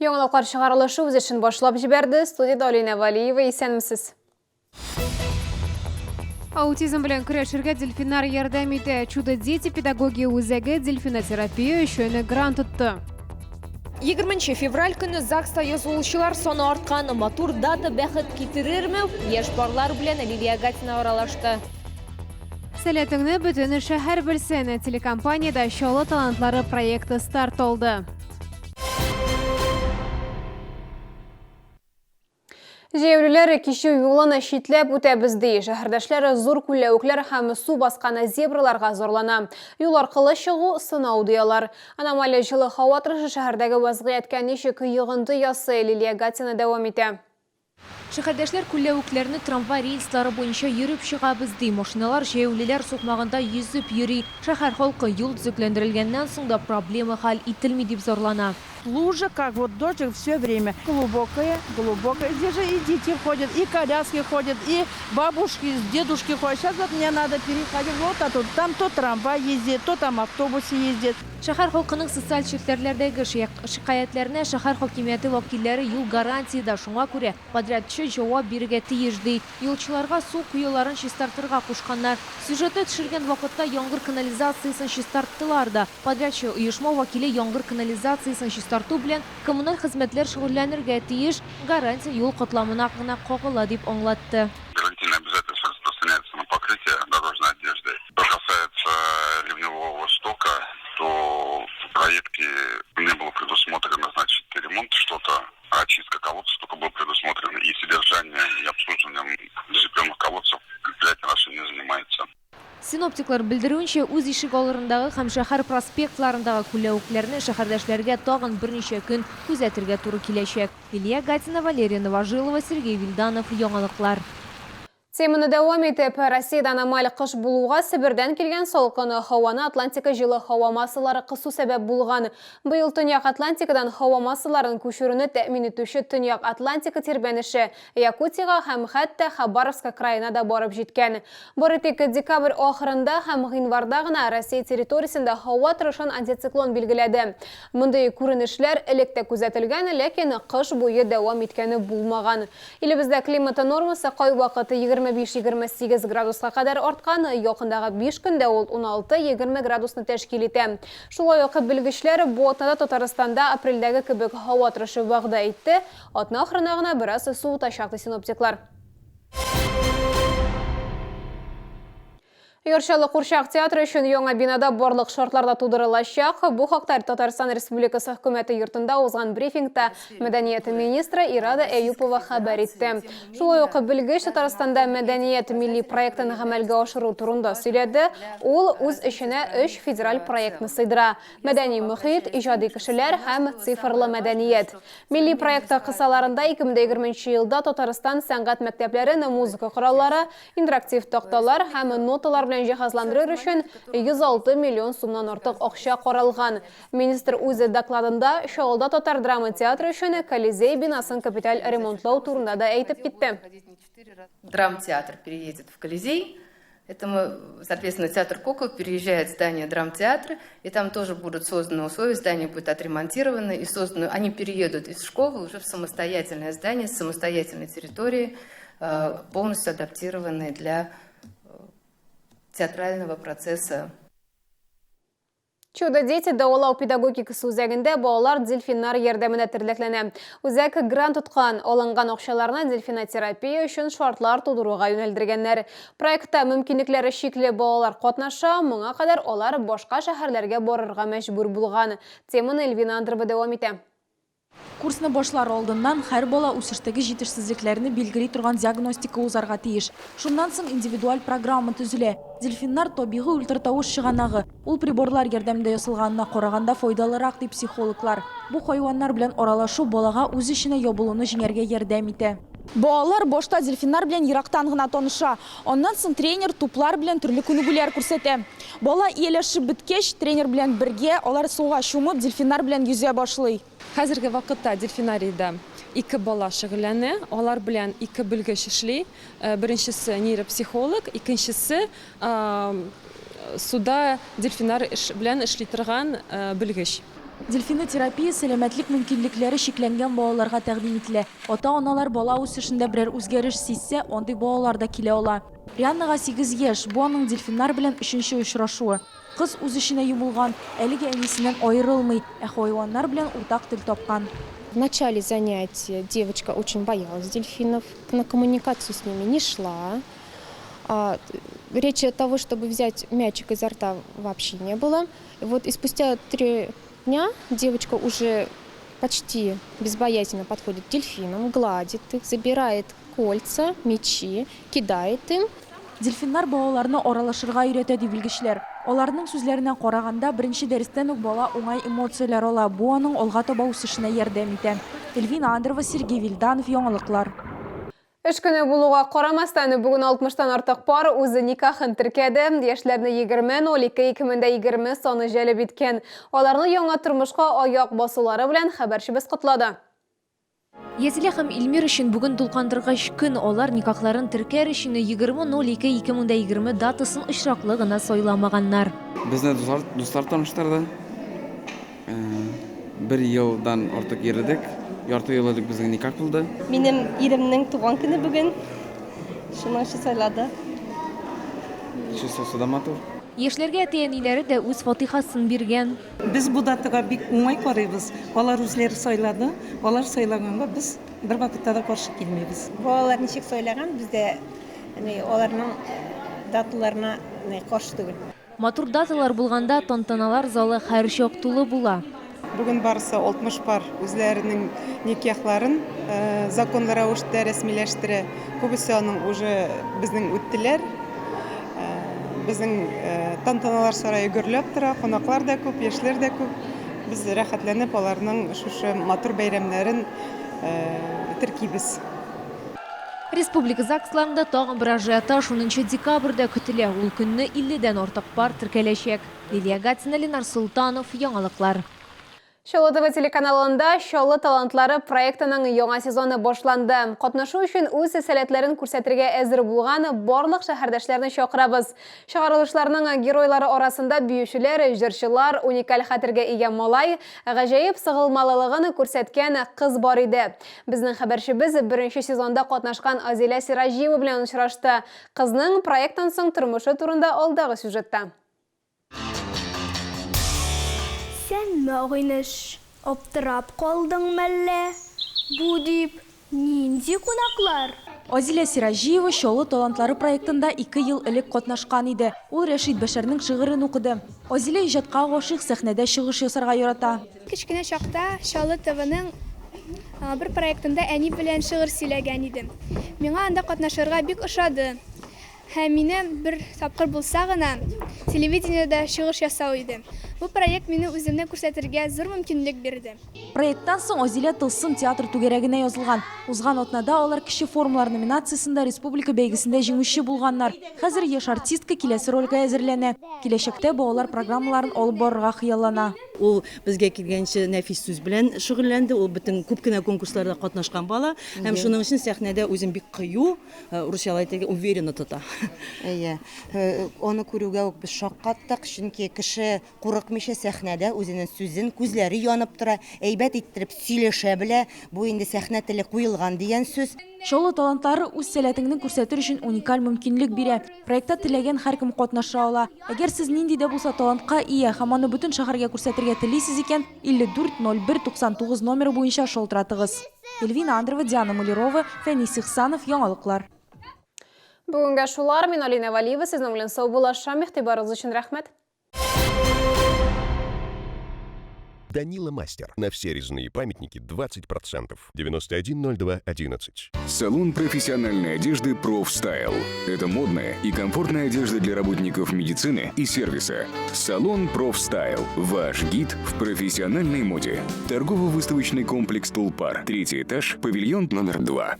Яңалыклар чыгарылышы үз эшен башлап җибәрде. Студиядә Алинә Валиева, исәнмесез. Аутизм белән көрәшергә дельфиннар ярдәм итә. Чудо дети педагогия үзәге дельфинотерапия өчен грант отты. 20 февраль көне ЗАГСта язылучылар саны арткан. Матур дата бәхет китерерме? Яшь парлар белән Лилия Гатина аралашты. Сәләтеңне бөтен шәһәр белсен! Телекомпаниядә Чаллы талантлары проекты старт алды. Җәяүлеләр кичү юлын читләп үтәбез ди. Шәһәрдәшләр зур күлләвекләр һәм су баскан зебраларга зарлана. Юл аркылы чыгу сынау ди алар. Аномаль җылы һава торышы шәһәрдәге вәзгыятькә ничек йогынты ясый, Лилия Гатина дәвам итә. Шәһәрдәшләр күлләвекләрне трамвай рельслары буенча йөреп чыгабыз, ди. Машиналар җәяүлеләр сукмагында йөзеп йөри. Шәһәр халкы юл төзекләндерелгәннән соң да проблема хәл ителми дип зарлана. Лужа, как вот дождик все время. Глубокая, глубокая. Здесь же и дети ходят, и коляски ходят, и бабушки, дедушки ходят. Сейчас вот мне надо переходить вот а тут. Там то трамвай ездит, то там автобусы ездят. Шәһәр халкының социаль челтәрләрдәге шикаятьләренә шәһәр хакимияте вәкилләре юл гарантиядә, шуңа күрә подрядчы җавап бирергә тиеш, ди. Юлчыларга су коеларын чистартырга кушканнар. Сюжетны төшергән вакытта яңгыр канализациясен чистарттылар да. Подрядчы оешма вәкиле яңгыр канализациясен чистарту белән коммуналь хезмәтләр шөгыльләнергә тиеш, гарантия юл катламына гына кагыла, дип аңлатты. Гарантийное обязательство распространяется на покрытие дорожной одежды. Что касается ливневого стока, то в проекте не было предусмотрено, значит, ремонт что-то, а очистка колодцев только была предусмотрена. И содержание, и обслуживанием закрепленных колодцев предприятие наше не занимается. Синоптиклар белдерүенчә, үз ишек алларындагы һәм шәһәр проспектларындагы күлләвекләрне шәһәрдәшләргә тагын берничә көн күзәтергә туры киләчәк. Лилия Гатина, Валерия Новожилова, Сергей Вильданов, Яңалыклар. Теманы дәвам итеп, Россиядә аномаль кыш булуга Себердән килгән салкын һаваны Атлантика җылы һава массалары кысу сәбәп булган. Быел Төньяк Атлантикадан һава массаларын күчерүне тәэмин итүче Төньяк Атлантика тирбәнеше Якутиягә һәм хәтта Хабаровск краена да барып җиткән. Бары тик декабрь ахырында һәм гыйнварда гына Россия территориясендә һава торышын антициклон билгеләде. Мондый күренешләр элек тә күзәтелгән, ләкин кыш буе дәвам иткәне булмаган. Илебездә климат нормасы кайвакыт 25-28 градуска кадәр арткан, якындагы биш көндә ул 16-20 градусны тәшкил итә. Шулай ук белгечләр бу атнада Татарстанда апрельдәге кебек һава торышы вәгъдә итте, Атна ахырына гына бераз суытачак, ди синоптиклар. Яр Чаллы курчак театры өчен яңа бинада барлык шартлар да тудырылачак. Бу хакта Татарстан Республикасы Хөкүмәте йортында узган брифингта мәдәният министры Ирада Әюпова хәбәр итте. Шулай ук белгеч Татарстанда мәдәният милли проектын гамәлгә ашыру турында сөйләде. Ул үз эченә өч федераль проектны сыйдыра. Мәдәни мохит, иҗади кешеләр һәм цифрлы мәдәният. Милли проекты кысаларында 2020 нче елда Татарстан сәнгать мәктәпләрен музыка кораллары, интерактив такталар һәм ноталар белән җиһазландырыр өчен 106 миллион сумнан артык акча каралган. Министр үз докладында Чаллыда татар драма театры өчен Колизей бинасын капиталь ремонтлау турында да әйтеп китте. Драмтеатр переедет в Колизей. Это мы, соответственно, театр кукол переезжает в здание драмтеатра, и там тоже будут созданы условия, здание будет отремонтировано и созданы, они переедут из школы уже в самостоятельное здание с самостоятельной территорией, э, полностью адаптированной для э, театрального процесса. Чудо дети дәвалау педагогикасы үзәгендә балалар дельфиннар ярдәмендә тернәкләнә. Үзәк грант откан, алынган акчаларны дельфинотерапия өчен шартлар тудыруга юнәлдергәннәр. Проектта мөмкинлекләре чикле балалар катнаша, моңа кадәр алар башка шәһәрләргә барырга мәҗбүр булган. Теманы Эльвина Андрова дәвам итә. Курсны башлар алдыннан һәр бала үсештәге җитешсезлекләрне билгели торган диагностика узарга тиеш. Шуннан соң индивидуаль программа төзелә. Дельфиннар, табигый ультратавыш чыганагы. Ул приборлар ярдәмендә ясалганына караганда файдалырак, ди психологлар. Бу хайваннар белән аралашу балага үз эченә ябылуны җиңәргә ярдәм итә. Балалар башта дельфиннар белән ерактан гына таныша. Аннан соң тренер туплар белән төрле күнегүләр күрсәтә. Бала ияләшеп беткәч, тренер белән бергә алар суга чумып, дельфиннар белән йөзә башлый. Хәзерге вакытта дельфинарийда ике бала шөгыльләнә. Алар белән ике белгеч эшли. Беренчесе, нейропсихолог, икенчесе, суда дельфиннар белән эшли торган белгеч. Дельфинотерапия сәламәтлек мөмкинлекләре чикләнгән балаларга тәкъдим ителә. Ата-аналар бала үсешендә берәр үзгәреш сизсә, андый балалар да килә ала. Рианнага сигез яшь, бу аның дельфиннар белән өченче очрашуы. Кыз үз эченә йомылган, әлегә әнисеннән аерылмый, ә хайваннар белән уртак тел тапкан. В начале занятия девочка очень боялась дельфинов, на коммуникацию с ними не шла. Речи того, чтобы взять мячик изо рта, вообще не было. Вот и спустя 3 дня девочка уже почти безбоязненно подходит к дельфинам, гладит их, забирает кольца, мячи, кидает им. Дельфиннар балаларны аралашырга өйрәтә, ди белгечләр. Аларның сүзләренә караганда, беренче дәрестән үк бала уңай эмоцияләр ала, бу аның алга таба үсешенә ярдәм итә. Эльвина Андрова, Сергей Вильданов, Яңалыклар. Эш көне булуга карамастан, бүген 60 тан артык пар үз никахын теркәде. Яшьләрне 20, 02, 2020 саны җәлеп иткән. Аларны яңа тормышка аяк басулары белән хәбәрчебез котлады. Язилә һәм Илмир өчен бүген дулкандыргыч көн. Алар никахларын теркәр өчен 20.02.2020 датасын очраклы гына сайламаганнар. Безне дуслар, дуслар таныштырды. Бер елдан артык йөрдек. Ярты ел элек безнең никах булды. Минем иремнең туган көне бүген. Шуның өчен сайлады. Числосы да матур. Яшьләргә әти-әниләре дә үз фатыйхасын биргән. Без бу датага бик уңай карыйбыз. Алар үзләре сайлады. Алар сайлаганга без бервакытта да каршы килмибез. Балалар ничек сайлаган, без дә аларның даталарына каршы түгел. Матур даталар булганда тантаналар залы һәрчак тулы була. Бүген барысы 60 пар үзләренең никяхларын законлы рәвештә рәсмиләштерә. Күбесе аның уже безнең үттеләр. Безнең тантаналар сарае гөрләп тора, кунаклар да күп, яшьләр дә күп. Без рәхәтләнеп аларның шушы матур бәйрәмнәрен теркибез. Республика ЗАГСларында тагын бер ажиотаж 10 декабрьдә көтелә. Ул көнне 50дән артык пар теркәләчәк. Лилия Гатина, Ленар Солтанов, Яңалыклар. Чаллы ТВ телеканалында Чаллы талантлары проектының яңа сезоны башланды. Катнашу өчен үз сәләтләрен күрсәтергә әзер булган барлык шәһәрдәшләрне чакырабыз. Чыгарылышларның геройлары арасында биючеләр, җырчылар, уникаль хәтергә ия малай, гаҗәеп сыгылмалылыгын күрсәткән кыз бар иде. Безнең хәбәрчебез беренче сезонда катнашкан Азилә Сираҗиева белән очрашты. Кызның проекттан соң тормышы турында алдагы сюжетта. Исәнме, агыйнеш, аптырап калдың мәллә? Бу дип, нинди кунаклар? Азилә Сираҗиева Чаллы талантлары проектында ике ел элек катнашкан иде. Ул Рәшит Бәшәрнең шигырен укыды. Азилә иҗатка гашыйк, сәхнәдә чыгыш ясарга ярата. Кечкенә чакта Чаллы ТВның бер проектында әни белән шигырь сөйләгән идем. Миңа анда катнашырга бик ошады. Һәм минем бер тапкыр булса гына телевидениедә чыгыш ясау иде. Бу проект мине үземне күрсәтергә зур мөмкинлек бирде. Проекттан соң Азилә Тылсым театр түгәрәгенә язылган. Узган атнада алар Кече формалар номинациясендә республика бәйгесендә җиңүче булганнар. Хәзер яшь артистка киләсе рольгә әзерләнә. Киләчәктә балалар программаларын алып барырга хыяллана. Ул безгә килгәнче нәфис сүз белән шөгыльләнде. Ул бөтен күп кенә конкурсларда катнашкан бала. Һәм шуның өчен сәхнәдә үзен бик кыю, русчалай әйтергә, уверенно тота. Әйе. Аны күрүгә үк без шаккаттык, чөнки кеше курыкмыйча сәхнәдә үзенең сүзен, күзләре янып тора, әйбәт иттереп сөйләшә белә. Бу инде сәхнә теле куелган дигән сүз. Чаллы талантлары үз сәләтеңне күрсәтер өчен уникаль мөмкинлек бирә. Проектта теләгән һәркем катнаша ала. Әгәр сез нинди дә булса талантка ия һәм аны бөтен шәһәргә күрсәтергә телисез икән, 54 01 99 номеры буенча шалтыратыгыз. Эльвина Андрова, Диана Мулерова, Фәнис Ихсанов, Яңалыклар. Бүгенгә шулар. Мин Алина Валиева, сезнең белән саубуллашам. Игътибарыгыз өчен рәхмәт. Данила Мастер. На все резные памятники 20%. 910211. Салон профессиональной одежды «Профстайл». Это модная и комфортная одежда для работников медицины и сервиса. Салон «Профстайл». Ваш гид в профессиональной моде. Торгово-выставочный комплекс «Тулпар». Третий этаж, павильон номер 2.